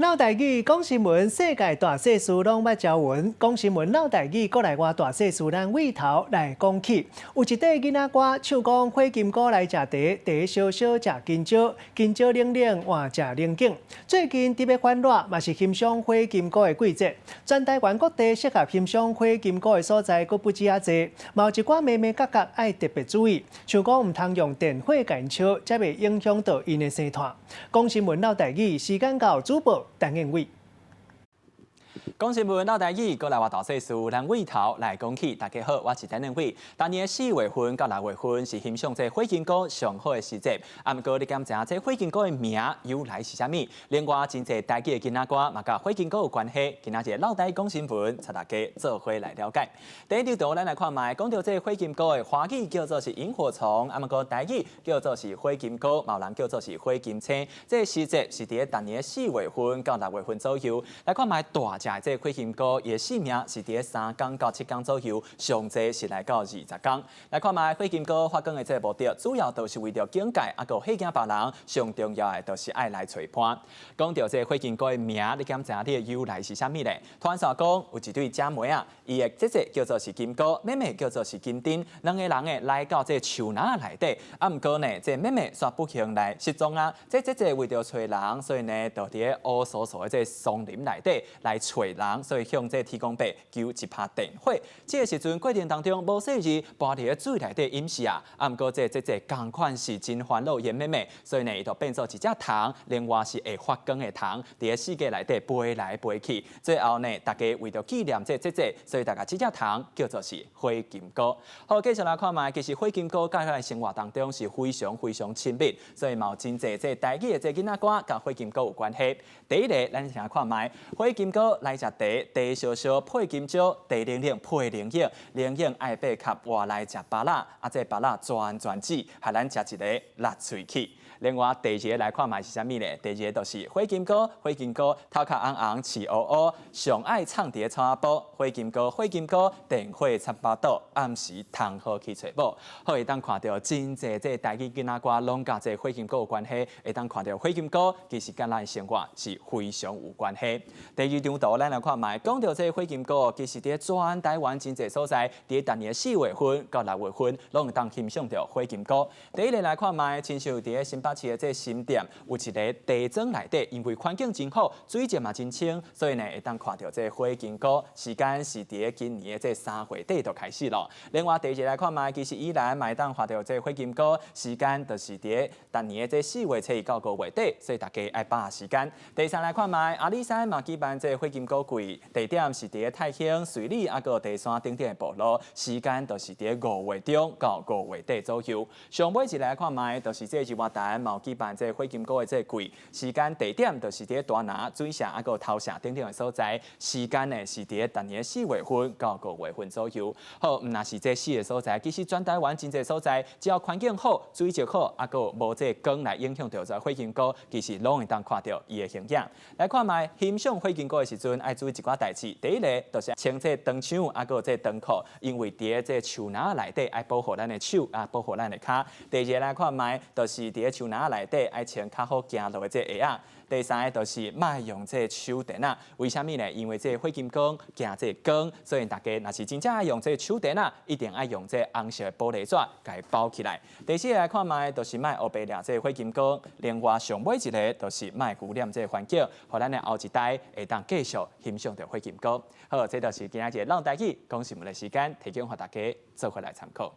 落台語講新聞，世界大細事攏捌招聞。講新聞落台語，國內外大細事，咱對頭來講起。有一塊囡仔歌，唱講火金姑來食茶，茶燒燒食金蕉，金蕉冷冷換食龍井。最近特別歡熱，嘛是欣賞火金姑的季節。全台灣各地適合欣賞火金菇的所在，閣不止遐濟。嘛有一寡眉眉角角愛特別注意，像講毋通用電火共𪜶燒，才袂影響到𪜶的生態。講新聞落台語，時間到，主播陳燕偉。講新聞落台語，國內外大細事，咱對頭來講起。大家好，我是陳燕偉。逐年4月份到6月份是欣賞這火金菇上好的時節。啊，毋過你敢知影這火金菇的名由來是啥物？另外，真濟台語的囡仔歌嘛，佮火金菇有關係。今仔日落台講新聞，帶大家做伙來了解。第一張圖，咱來看覓，講到這火金菇的華語叫做是螢火蟲，啊，毋過台語叫做是火金菇，嘛有人叫做是火金青。這個時節是佇咧逐年4月份到6月份左右。來看覓大隻的這個火金菇，伊的壽命是佇咧3工到7工左右，上濟是來到20工。來看覓火金菇發光的這個目的，主要就是為著警戒，啊，閣嚇驚別人。上重要的就是愛來揣伴。講到這個火金菇的名，你敢知影這个由來是啥物咧？傳說講有一對姐妹仔，伊的姐姐叫做是金菇，妹妹叫做是金釘，兩個人呢來到這個樹林內底，啊，毋過呢，這個妹妹煞不幸來失蹤啊。這姐姐為著揣人，所以呢，就佇咧烏趖趖的這個松林內底來揣人，所以向這個天公伯求一拍電火。這個時陣過程當中無細膩，跋佇咧水內底淹死啊！啊，毋過這個姐姐仝款是真煩惱𪜶妹妹，所以呢，伊就變做一隻蟲，另外是會發光的蟲，佇咧世界內底飛來飛去。最後呢，大家為著紀念這個姐姐，所以大家這隻蟲叫做是火金菇。好，繼續來看覓，其實火金菇佮咱生活當中是非常非常親密，所以嘛有真濟這台語的這囡仔歌佮火金菇有關係。第一个，咱先來看覓，火金菇來食茶，茶燒燒配金蕉，茶冷冷配龍眼，龍眼愛爬殼換來食芭樂，啊，這芭樂全全籽，予咱食一个辣喙齒。另外，第二个來看覓是啥物咧？第二个就是火金菇，火金菇頭殼紅紅，刺烏烏，上愛藏佇咧草仔埔。火金菇，火金菇，電火插腹肚，暗時通好去揣某。好，會當看著真濟這台語囡仔歌，攏佮這火金菇有關係。會當看著火金菇，其實佮咱生活是非常有關係。第二張圖，咱來看覓，講著這火金菇，其實佇全台灣真濟所在，佇逐年4月份到6月份，攏會當欣賞著火金菇。第一个來看覓，親像佇咧新北市的這新店，有一个地莊內底，因為環境真好，水質嘛真清，所以呢會當看著這火金菇。時間是佇咧今年的這3月底就開始咯。另外第二个來看覓，其實宜蘭嘛會當看著這火金菇，時間就是佇咧逐年的這4月初一到5月底，所以大家愛把握時間。第三來看覓，阿里山嘛舉辦這火金菇季，地點是佇咧泰興、瑞里啊閣茶山等等的部落，時間就是佇咧5月中到5月底左右。上尾一个來看覓，就是這日月潭嘛有舉辦這火金菇的這个季，時間地點就是佇咧大拿、水社啊閣頭城等等的所在，時間呢是佇咧逐年4月份到5月份左右。好，毋但是這四个所在，其實全台灣真濟所在，只要環境好、水質好，啊閣無這光來影響著這火金菇，其實攏會當看著伊的形影。來看覓欣賞火金菇的時陣，愛注意一寡代誌。第一个就是穿這長袖啊閣這長褲，因為佇咧這樹林內底愛保護咱的手啊，保護咱的跤。第二个來看覓，就是佇咧樹林內底愛穿較好行路的這鞋仔。第三个就是莫用這手電仔，為啥物呢？因為這火金菇驚這光，所以大家若是真正愛用這手電仔，一定愛用這紅色的玻璃紙共伊包起來。第四个來看覓，就是莫烏白掠這火金菇。另外上尾一个就是莫污染這環境，予咱的後一代會當繼續欣賞著火金菇。好，這就是今仔日落台語講新聞的時間，提供予大家做伙來參考。